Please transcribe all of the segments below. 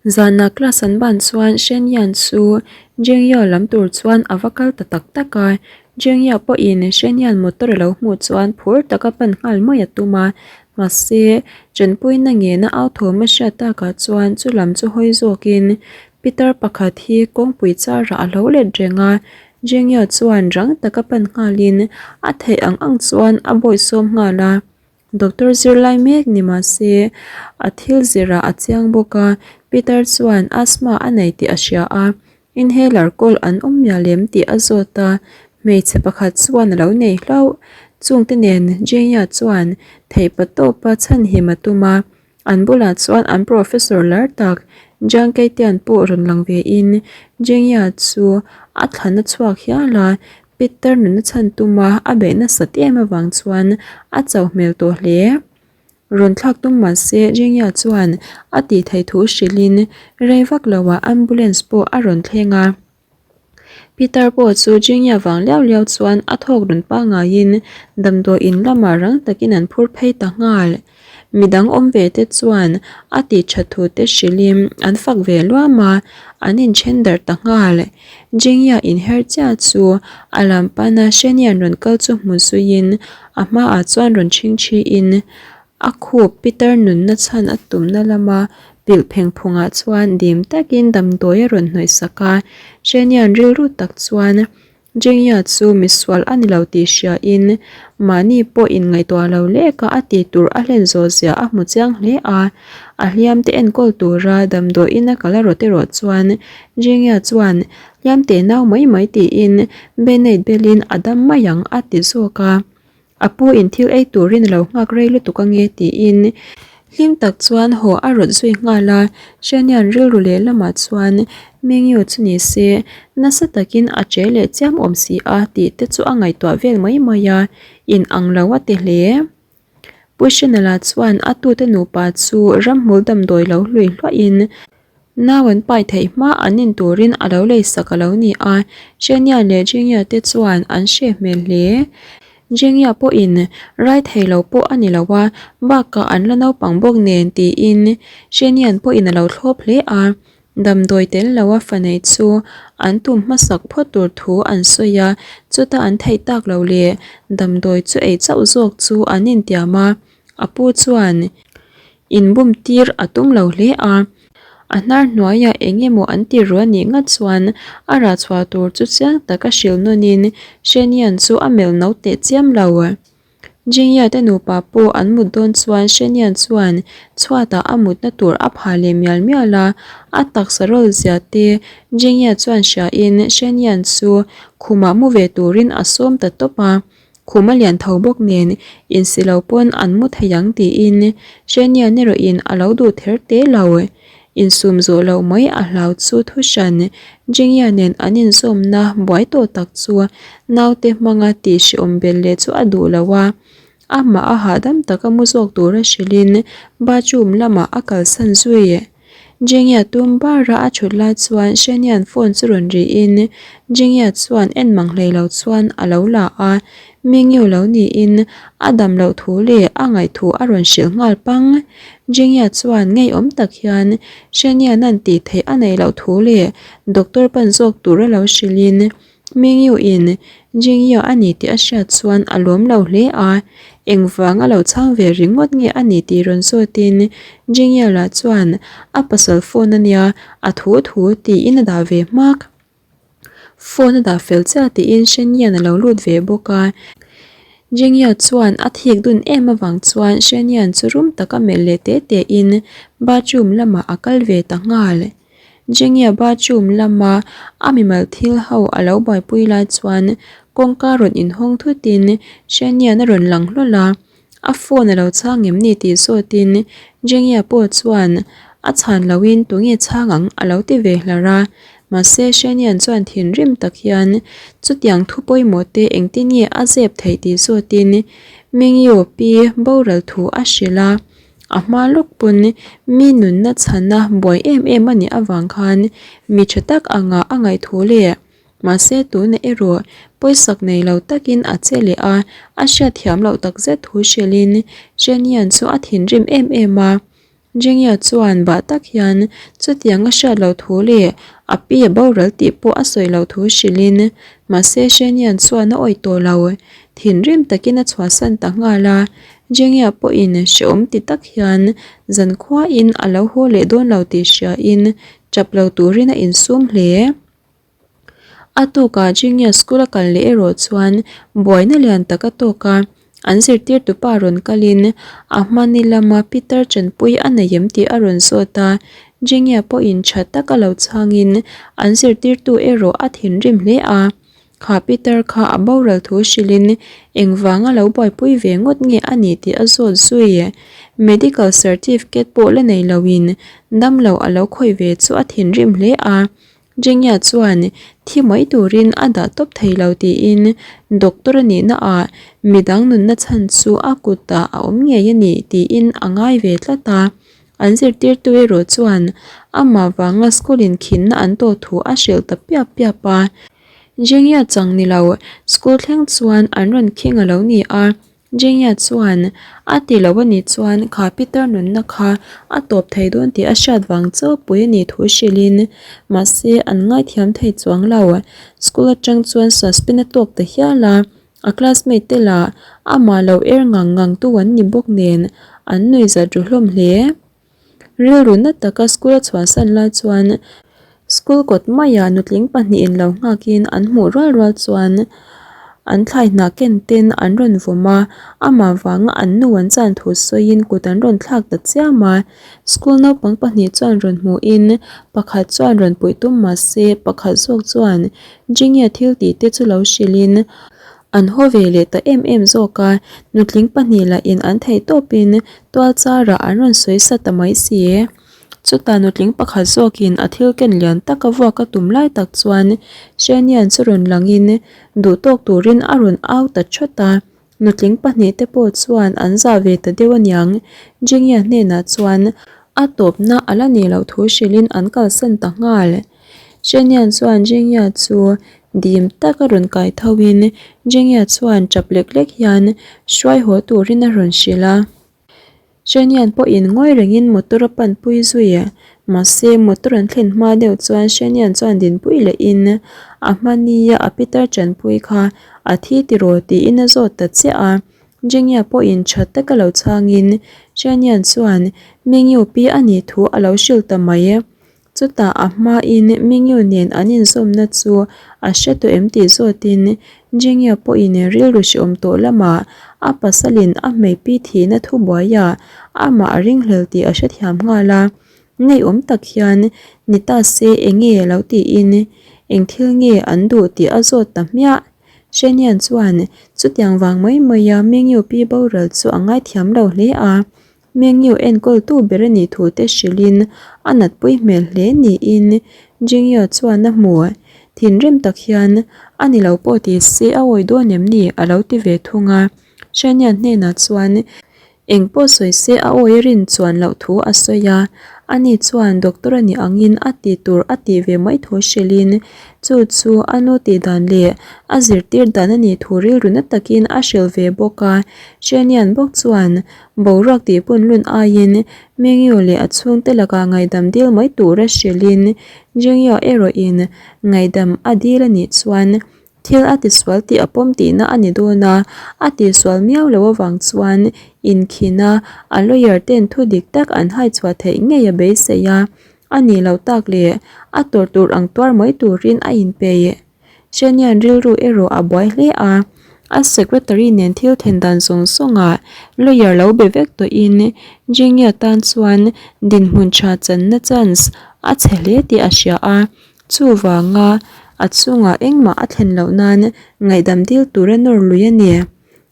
Zanah class an ban chuan Shen Yan chu Jing Yao lam tur chuan a va kal ta tak tak a. Jing Yao pawhin Shen Yan motor a lo hmuh chuan phur taka pan nghal mai a tum a. Mahse, Chanpuina ngena au thawm a hriat takah chuan chu lam chu hawi zawkin Pitar pakhat hi kawngpui charah a lo let reng a. Jing Yao chuan rang taka pan nghalin a theih ang ang chuan a bawihsawm nghal a. Doctor zirlai mek ni mah se a thil zirah a chiang bawk a, Peter chuan asthma a nei tih a hria a, inhaler kawl an awm mial em tih a zawt a, hmeichhe pakhat chuan a lo nei hlauh. Chungte nen Jenya chuan theihpa tawpa chhanhim a tum a, an bulah chuan an professor lar tak Jiang Keitian pawh rawn lang ve in Jenya chu a thlan a chhuak hial a, Peter nuna chhan tuma a beih nasat em avang chuan a chauh hmel tawh hle. Rawn thlak tum mah se Jingya chuan a tih theih thu hrilhin rei vak loah ambulance pawh a rawn thleng a. Peter pawh chu Jingya vang liau liau chuan a thawk rawn pangaiin damdawiin lamah rang takin an phur phei ta nghal. Midang awm ve te chuan a tih that thu te hrilhin an fak ve luam a, an inthen darh ta nghal. Jingya inher chiah chu a lam pana Shenian rawn kal chu hmu zuiin a hmaah chuan rawn chhingchhiin a khup Peter nunna chhan a tumna lama pilh pheng phungah chuan dim takin damdawi a rawn hnawih sak a. Shenian rilru tak chuan Jingya chu misual a ni lo tih hriain mahni pawh inngaihtuah lo lek a, a tih tur a hlen zawh zia a hmu chiang hle a. A hliam te enkawl tura damdawiin a kal a rawt erawh chuan Jingya chuan hliam teh nau mai mai tiin Band-aid belin a dam mai ang a ti zawk a. A pu in thil ei turin a lo nghak rei lutuk ange tiin hlim tak chuan haw a rawt zui nghal a, Shanian rilru leh lamah chuan Mengyu chu ni se nasa takin a che leh chiam awm si a tih te chu a ngaihtuah vel mai mai a, in ang lo a ti hle. Pu Shanala chuan a tute nupa chu ramhmul damdawi lo hlui hluahin Nau an pai theih hma an in turin a lo lei sak a lo ni a, Zhenya leh Jingya te chuan an hre hmel hle. Jingya pawhin rai thei lo pawh a ni lo a, bakah an la naupang bawk nen tiin Zhenyan pawhin a lo thlawp hle a, damdawi tel lo a fa nei chu an tum hmasak phawt tur thu an sawi a, chuta an theih tak lo leh damdawi chu ei chauh zawk chu an intiam a, a pu chuan Inbum tir a tum lo hle a, a hnar hnuaiah eng emaw an ti ruah nih ngat chuan a rah chhuah tur chu chiang taka hrilh nawnin Shenian chu a melh no teh chiam lo. Jingya te nupa pawh an mut dawn chuan Shenian chuan chhuatah a mutna tur a phah leh mial mial a, a taksa rawl zia te Jingya chuan hriain Shenian chu khumah mu ve turin a sawm ta tawp a. Khum a lian tho bawk nen insi lo pawn an mu thei ang tiin Shania-n erawhin a lo duh ther te lo. Insum zawh loh mai a hlau chu thu hran Jingya nen an inzawmna buai tawh tak chu naute hmanga tih hreawm belh leh chu a duh lo a, amah a hahdam taka mu zawk tura hrilhin bathroom lamah a kalsan zui. Jingya tum bara a thut lai chuan Shanian phone chu rawn rihin Jingya chuan en mang hlei lo chuan a lo la a, Mingyu lo niin a dam loh thu leh a ngaih thu a rawn hrilh nghal pang. Jingya chuan ngeiawm tak hian Shanian an tih theih a neih loh thu leh doctor pan zawk tur a lo hrilhin Mingyu in Jingya a ni tih a hriat chuan a lawm lo hle a, engvang a lo chhang ve ringawt nge a ni tih rawn zawtin Jingya lah chuan a pasal phone a nia a thu thu tiin a dah ve hmak. Phone a dah fel chiah tiin Shen Yan a lo lut ve bawk a, Jingya chuan a thik dun em avang chuan Shen Yan chu rum taka melh leh te te in bathroom lamah a kal ve ta nghal. Jingya bathroom lama a mimal thil ho a lo buaipui lai chuan kawngka rawn inhawng thutin Shanian a rawn lang hlawl a, a phone a lo chhang em ni tih zawtin Jingya pawh chuan a chhan loin tunge chhang ang a lo ti ve hlar a, mahse Shanian chuan thinrim tak hian chutiang thu pawimawh te engtin nge a zep theih tih zawtin Mingyu pi boral thu a hrilh a. A hma lawk pawn mi nunna chhana buai em em a nih avang khan mi tha tak anga a ngaihthu leh mahse tuna erawh pawisak nei lo takin a che leh a, a hriatthiam loh takzet thu hrilhin Shanian chu a thinrim em em a. Jingya chuan bah tak hian chutiang a hriat loh thu leh a pi a boral tih pawh a sawi loh thu hrilhin mahse Shenian chuan a awih tawh lo. Thinrim takin a chhuahsan ta nghal a, Jingya pawhin hrehawm ti tak hian zankhuain a lo haw leh dawn lo tih hriain tap lo turin a insum hle. A tukah Junior School a kal leh erawh chuan buaina lian tak a tawk a, an zirtirtu pa rawn kalin a hmani lama Peter chanpui a nei em tih a rawn zawt a, Junior pawhin tha taka lo chhangin an zirtirtu erawh a thinrim hle a. Kha Peter kha a boral thu hrilhin engvanga lo buaipui ve ngawt nge a ni tih a zawt zui. Medical certificate pawh la nei loin damlo a lo khawih ve chu a thinrim hle a. Jingya chuan thi mai turin a dah tawp thei lo tiin doctor a nihna ah midang nunna chhan chu a kutah a awm ngei a ni tiin a ngai ve tlat a. An zirtirtu erawh chuan amah vanga school in khinna an tawh thu a hrilh ta piap piap a. Jingya chang ni lo school thleng chuan an rawn khing a lo ni a. Jingya chuan a ti lo a nih chuan kha Peter nunna kha a tawp thei dawn tih a hriat vang chauh pui a nih thu hrilhin mahse an ngaithiam thei chuang lo. School atang chuan suspend a tawk ta hial a. A classmate te lah amah lo er ngang ngang tu an ni bawk nen an nuih zat ru hlawm hle. Rilru na taka school a chhuahsan lai chuan school kawt maiah nutling pahnihin lo nghakin an hmuh rual rual chuan an thlai hnah ken ten an rawn vawm a, amah vanga an nu an chan thu sawiin kut an rawn thlak ta chiam a. School naupang pahnih chuan rawn hmuhin pakhat chuan rawn puih tum mahse pakhat zawk chuan Jingya thil tih te chu lo hrilhin an haw ve leh ta em em zawk a, nutling pahnih lahin an theih tawpin tual charah an rawn sawi sa ta mai si. Chutah nutling pakhat zawkin a thil ken lian taka vuak a tum lai tak chuan Shanian chu rawn langin duh tawk turin a rawn au ta thawt a. Nutling pahnih te pawh chuan an zah ve ta deuh aniang. Jingya hnenah chuan a tawpna a la nih loh thu hrilhin an kalsan ta nghal. Shenian chuan Jingya chu dim taka rawn kai tho in Jingya chuan tap lek lek hian hruai haw turin a rawn hrilh a. Shenian pawhin ngawi rengin motor a panpui zui. Mahse motor an thlen hma deuh chuan Shenian chuan dinpui lehin a hmania a pitar chanpui kha a thi tiraw tiin a zawt ta chiah a. Jingya pawhin tha taka lo chhangin Shenian chuan Mingyu pi a nih thu a lo hrilh ta mai. Chutah a hmain Mingyu nen an inzawmna chu a hre tawh em tih zawtin Jingya pawhin rilru hreawm tawh lamah a pasalin a hmeipi thihna thubuaiah amah a ringhlel tih a hrethiam nghal a. Ngeiawm tak hian ni ta se enge lo tiin eng thil nge an duh tih a zawt ta hmiah. Shenian chuan chutiang vang mai maia Mingyu pi boral chu a ngaithiam lo hle a. Mengyu enkawltu ber a nih thu te hrilhin a natpui hmel hle niin Jingyo chuan a hmu. Thinrim tak hian a ni lo pawh ti se a awi dawn em ni a lo ti ve thung a. Shania hnenah chuan eng pawh sawi se a awi a rin chuan loh thu a sawi a. Ani chuan doctor a nih angin a tih tur a tih ve mai thu hrilhin chu chu a nu tih dan leh a zirtir dan a nih thu rilru na takin a hrilh ve bawk a. Shanian bawk chuan Boruak tih punlun aiin Mengyu leh a chhungte lakah ngaihdam dil mai tura hrilhin Jingyo erawhin ngaihdam a dil a nih chuan thil a tisual tih a pawm tihna a ni dawn a, a tihsual miau loh avang chuan inkhina a lawyer ten thu dik tak an haichhuah theih ngei a beisei a, a nih loh tak leh a tawrh tur ang tuar mai turin a inpeih. Shanian rilru erawh a buai hle a, a secretary nen thil then dan zawng zawngah lawyer lo be vek tawhin Jingya tan chuan dinhmun tha channa chance a chhe hle tih a hria a, chuvanga a chungah engmah a thlen loh nan ngaihdam dil tura nawr lui a ni.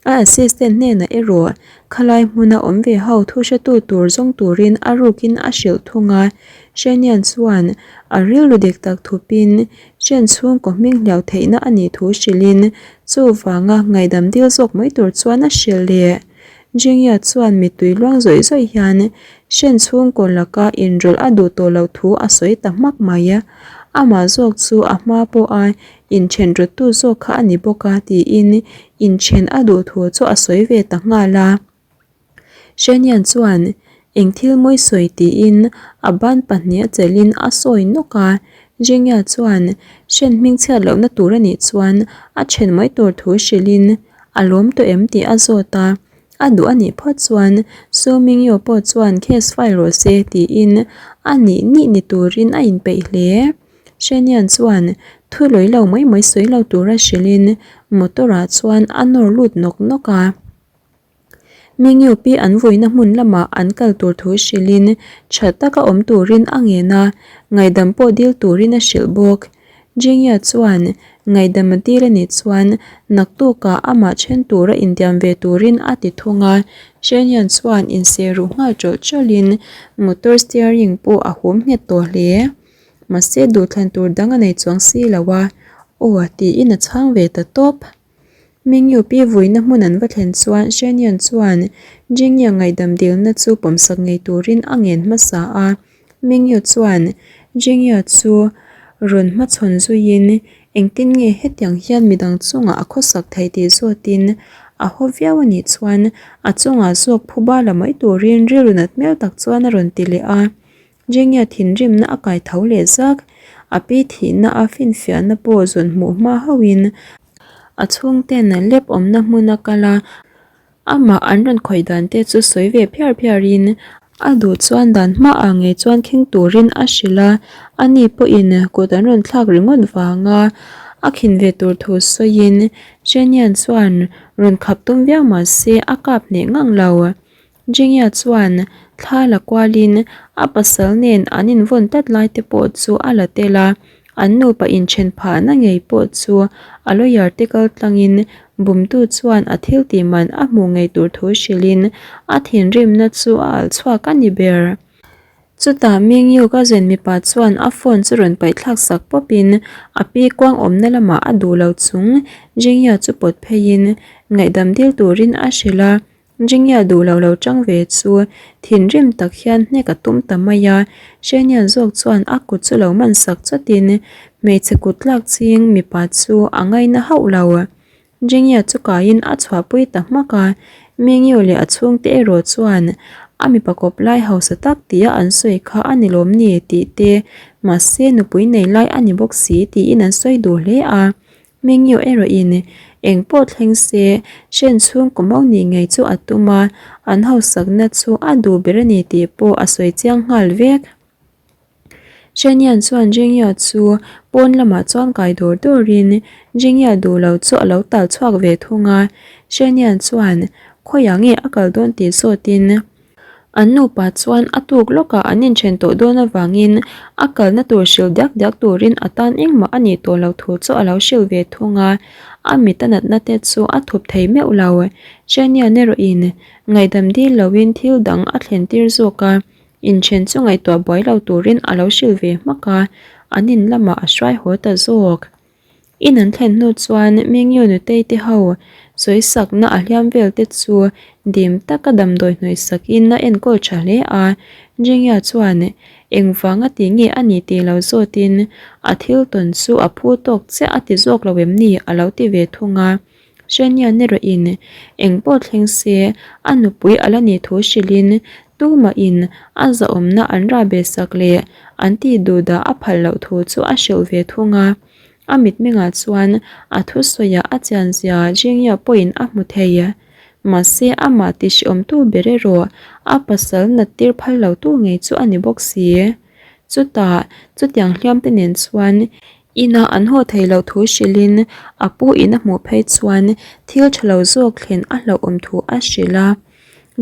A assistant hnenah erawh khalai hmuna awm ve ho thu hretu tur zawng turin a rukin a hrilh thung a. Shanian chuan a rilru dik tak thupin Shen chhungkaw hming hliau theihna a nih thu hrilhin chuvanga ngaihdam dil zawk mai tur chuan a hrilh leh. Jingya chuan mittui luang zawih zawih hian Shen chhungkaw laka inrawlh a duh tawh loh thu a sawi ta hmak mai. Amah zawk chu a hma pawha Inthen rawttu zawk kha a ni bawk a tiin inthen a duh thu chu a sawi ve ta nghal a. Shanian chuan Eng thil mawi sawi tiin a ban pahniha chelhin a sawi nawk a. Jingya chuan hren hming chhiat lohna tur a nih chuan a then mai tur thu hrilhin a lawm tawh em tih a zawt a. A duh a nih phawt chuan Su Mingyo pawh chuan case file rawh se tiin a nih nih ni turin a inpeih hle. Shenian chuan thu lawi lo mai mai sawi lo tura hrilhin motor ah chuan a nawr lut nawk nawk a. Mingyu pi an vuina hmun lamah an kal tur thu hrilhin tha taka awm turin a ngen a, ngaihdam pawh dil turin a hrilh bawk. Jingya chuan ngaihdam a dil a nih chuan naktukah amah then tura intiam ve turin a ti thung a. Shenian chuan inseh ruh nghal tawlh tawlhin motor steering pawh a hum nghet tawh hle. Mahse duhthlan tur dang a nei chuang si lo a, aw tiin a chhang ve ta tawp. Mingyu pi vuina hmun an va thlen chuan Shenyan chuan Jingya ngaihdam dilna chu pawmsak ngei turin a ngen hmasa a. Mingyu chuan Jingya chu rawn hmachhawn zuiin engtin nge hetiang hian midang chungah a khawsak theih tih zawtin a haw viau a nih chuan a chungah zawk phuba la mai turin rilru nat hmel tak chuan a rawn ti leh a. Jingya thinrimna a kai tho leh zak. A pi thihna a finfiahna pawh zawn hmuh hma hauhin a chhungten lep awmna hmun a kal a, amah an rawn khawih dan te chu sawi ve phiar phiarin a duh chuan dan hmaah ngei chuan khing turin a hrilh a, ani pawhin kut an rawn thlak ringawt vanga a khin ve tur thu sawiin Jenian chuan rawn khap tum viau mah se a kap hneh ngang lo. Jingya chuan thla la kualin a pasal nen an invawn tlat lai te pawh chu a la tel a, an nupa inthen phahna ngei pawh chu a lawyer te kal tlangin bumtu chuan a thil tih man a hmuh ngei tur thu hrilhin a thinrimna chu a alh chhuak a ni ber. Chutah Mingyu ka zen mipa chuan a phone chu rawn paih thlak sak pawpin a pi kuang awmna lamah a duh lo chung Jingya chu pawt pheiin ngaihdam dil turin a hrilh a. Jingya duh lo lo chang ve chu thinrim tak hian hnek a tum ta mai a, Shenian zawk chuan a kut chu lo man sak chawtin hmeichhe kut tlak ching mipa chu a ngaina hauh lo. Jingya chu kaiin a chhuahpui ta hmak a, Mingyu leh a chhungte erawh chuan a mipa kawp lai hausa tak tia an sawi kha a ni lawm ni tih te mahse nupui nei lai a ni bawk si tiin an sawi duh hle a. Mengyu erawhin eng pawh thleng se hren chhungkaw mau nih ngei chu a tum a, an hausakna chu a duh ber a ni tih pawh a sawi chiang nghal vek. Shenian chuan Jingya chu pawn lamah chuan kai dawr dawrin Jingya duh lo chu a lo tal chhuak ve thung a, Shenian chuan khawiah nge a kal dawn tih zawtin An nupa chuan a tuk lawkah an inthen tawh dawn avangin a kalna tur hrilh diak diak turin a tan engmah a nih tawh loh thu chu a lo hrilh ve thung a, a mit a natna te chu a thup thei meuh lo. Chenian erawhin ngaihdam dil loin thil dang a thlen tir zawk a, inthen chu ngaihtuah buai lo turin a lo hrilh ve hmak a, an in lamah a hruai haw ta zawk. In an thlen hnu chuan Mingyu nutei te ho sawisakna a hliam vel te chu dim taka damdawi hnawihsak in a enkawl tha hle a, Jingya chuan engvanga ti nge a ni tih lo zawtin a thil tawn chu a phu tawk chiah a ti zawk lo em ni a lo ti ve thung a. Hrenian erawhin eng pawh thleng se a nupui a la nih thu hrilhin tumahin a zahawmna an rah be sak leh an tih duh dah a phal loh thu chu a hrilh ve thung a. A mitmengah chuan a thusawiah a chianzia Jingya pawhin a hmu thei. Mahse amah tihhriawmtu ber erawh a pasal nat tir phal lotu ngei chu a ni bawk si. Chutah chutiang hliamte nen chuan Inah an haw thei loh thu hrilhin a pu in a hmuh phei chuan thil tha lo zawk thlen a hlauhawm thu a hrilh a.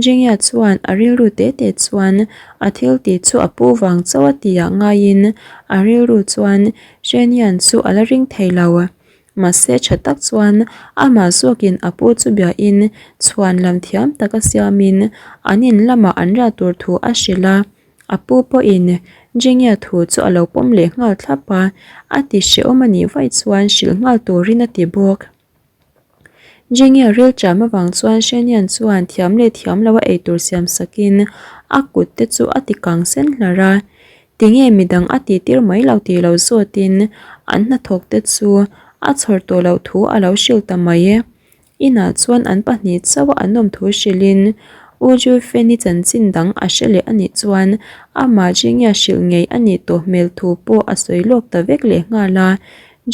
Jingya chuan a rilru te te chuan a thil tih chu a pu vang chauh a tih ah ngaiin a rilru chuan Shenian chu a la ring thei lo. Mahse tha tak chuan amah zawkin a pu chu biain chhuan lam thiam taka siamin an in lamah an riah tur thu a hrilh a. A pu pawhin Jingya thu chu a lo pawm leh nghal thlap a, a ti hrehawm a nih vaih chuan hrilh nghal turin a ti bawk. Jingya ril cham avang chuan Shenian chuan thiam leh thiam lo a eitur siam sakin a kut te chu a ti kang sen hlar a, tinge midang a tih tir mai lo tih lo zawtin an hnathawk te chu a chhawr tawh loh thu a lo hrilh ta mai. Inah chuan an pahnih chauh a an awm thu hrilhin U Juifeni chanchin dang a hre leh a nih chuan amah Jingya hrilh ngei a nih tawh hmel thu pawh a sawi lawk ta vek leh nghal a.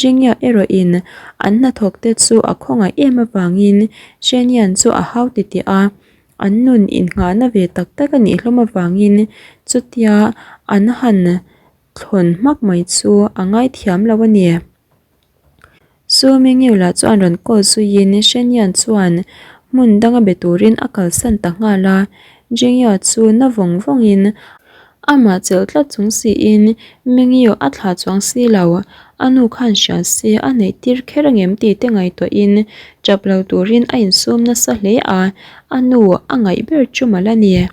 Jingya erawhin an hnathawk te chu a khawngaih em avangin Shenian chu a hau titih a, an nun innghahna ve tak tak a nih hlawm avangin chutia an han thlawn hmak mai chu a ngaithiam lo a ni. Su Mingyu lah chuan rawn call zuiin Shenian chuan hmun danga be turin a kalsan ta nghal a, Jingya chu na vawng vawngin amah chelh tlat chung siin Mingyu a thlah chuang si lo, a nu khan hria se a neih tir kher angem tih te ngaihtuahin tap lo turin a insum nasa hle a, a nu a ngaih ber chu mal a ni.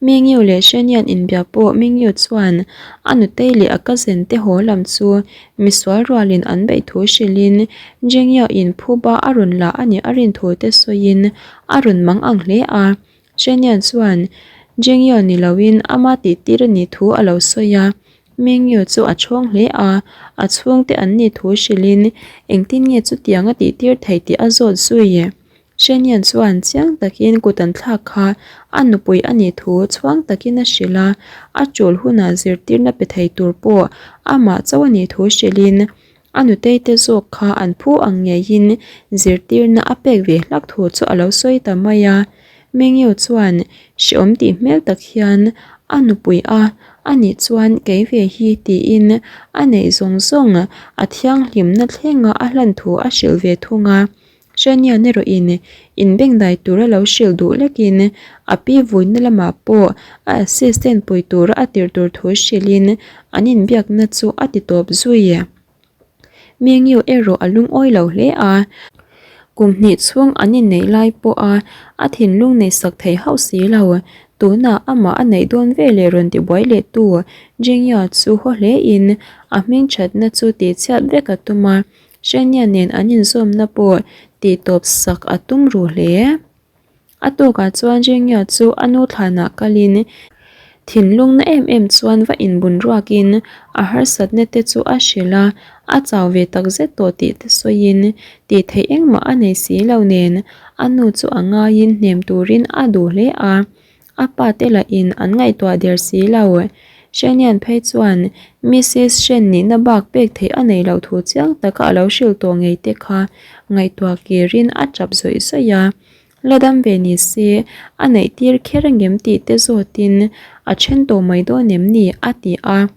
Mingyu leh Shenian inbia pawh Mingyu chuan a nutei leh a cousin te haw lam chu misual rualin an beih thu hrilhin Jingyo in phuba a rawn la a nih a rin thu te sawiin a rawn mang ang hle a. Shenian chuan Jingyo ni loin ama tihtir a nih thu a lo sawi a. Mingyu chu a chhawng hle a, a chhungte an nih thu hrilhin engtin nge chutiang a tihtir thei tih a zawt zui. Shenian chuan chiang takin kut an thlak kha a nupui a nih thu chhuang takin a hrilh a, a tul hunah zirtirna pe thei tur pawh amah chauh a nih thu hrilhin a nutei te zawk kha an phu ang ngeiin zirtirna a pek ve hlak thu chu a lo sawi ta mai a. Mengyu chuan hreawm tih hmel tak hian a nupui a, a nih chuan kei ve hi tiin a neih zawng zawng a thianghlimna thlenga a hlan thu a hrilh ve thung a. Shania erawhin inbengdai tura lo hrilh duh lekin a pi vuina lamah pawh a assistant pui tura a tirh tur thu hrilhin an inbiakna chu a ti tawp zui. Mingyu erawh a lungawi lo hle a, kum hnih chhung an inneih lai pawha a thinlung neihsak thei hauh si lo. Tunah amah a neih dawn veleh rawn tibuai lehtu Jingya chu haw hlein a hmingthatna chu tihchhiat vek a tum a. Shania nen an inzawmna pawh tihtawp sak a tum ru hle. A tawkah chuan Jingya chu a nu thlanah kalin thinlung na em em chuan va inbun ruakin a harsatna te chu a hrilh a, a chau ve takzet tawh tih te sawiin tih theih engmah a nei si lo nen a nu chu a ngaiin hnem turin a duh hle a. A pa te lahin an ngaihtuah der si lo. Shanian phei chuan Missis Shen nihna bak pek theih a nei loh thu chiang taka a lo hrilh tawh ngei te kha ngaihtuah kirin a tap zawih zawih a. La dam ve ni se a neih tir kher angem tih te zawtin a then tawh mai dawn em ni a ti a.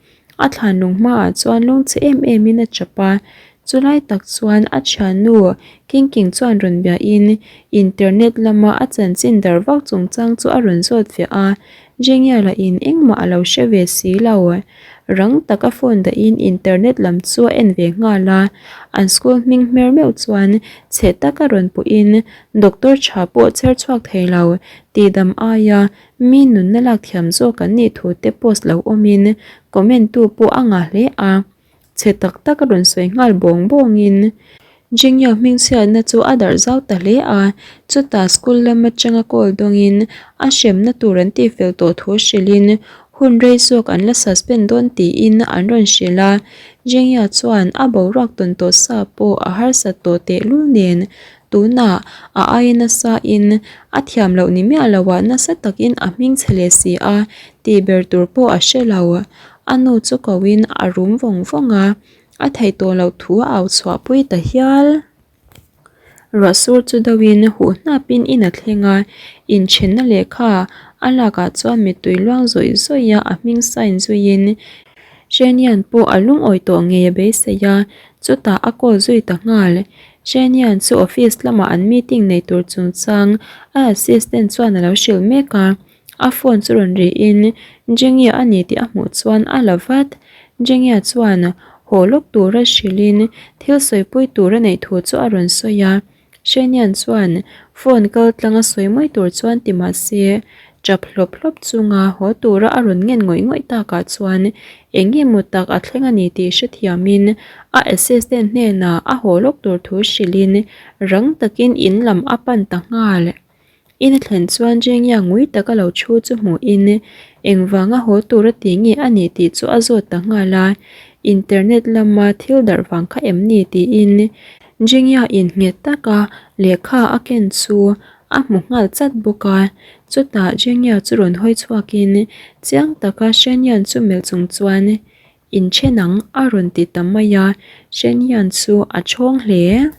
A thlanlung hmaah chuan lungchhe em emin a chap a, chulai tak chuan a thiannu Kingking chuan rawn biahin internet lama a chanchin dar vak chungchang chu a rawn zawt ve a, Jingya lahin engmah a lo hre ve si lo. Rang taka phone dahin internet lam chu a en ve nghal a, an school hming hmer meuh chuan chhe taka rawn puhin doctor tha pawh chher chhuak thei lo tihdam aia Mi nunna lak thiam zawk an nih thu te post lo awmin comment tu pawh a ngah hle a, chhe tak tak a rawn sawi nghal bawng bawngin Jingya hmingchhiatna chu a darh zau ta hle a, chutah school lam atanga call dawngin a hremna tur an tihfel tawh thu hrilhin hun rei zawk an la suspend dawn tiin an rawn hrilh a, Jingya chuan a boruak tawn tawh sa pawh a harsat tawh tehlul nen Tunah a aia nasa in a thiam loh ni miah lo ah nasa takin a hming chhe leh si a, tih ber tur pawh a hre lo. A nu chu ko in a rum vawng vawng a, a theih tawh loh thu a au chhuah pui ta hial. Ruah sur chu deuh in huh hnap in in a thleng a, inthenna lehkha a lak ah chuan mittui luang zawih zawih a a hming sign zui in Shenian pawh a lungawi tawh ngei a beisei a, chutah a call zui ta nghal. Shenian chu office lamah an meeting nei tur chungchang a assistant chuan a lo hrilh mek a, a phone chu rawn ri in Jengia a ni tih a hmuh chuan a la vat. Jengia chuan haw lawk tura hrilhin thil sawipui tur a neih thu chu a rawn sawi a. Shenian chuan phone kal tlang a sawi mai tur chuan ti mah se, tap hlawp hlawp chunga haw tura a rawn ngen ngawih ngawih takah chuan eng nge maw tak a thleng a ni tih hrethiamin a assistant hnenah a haw lawk tur thu hrilhin rang takin in lam a pan ta nghal. In a thlen chuan Jingya ngui taka lo thu chu hmuhin engvanga haw tura ti nge a nih tih chu a zawt ta nghal a, internet lama thil darh vang kha em ni tiin Jingya in nghet taka lehkha a ken chu a hmu nghal chat bawk a. Chutah Jenya chu rawn hawi chhuakin chiang taka Shenyan chu melh chung chuan Inthen ang a rawn ti ta mai a, Shenyan chu a chhawng hle.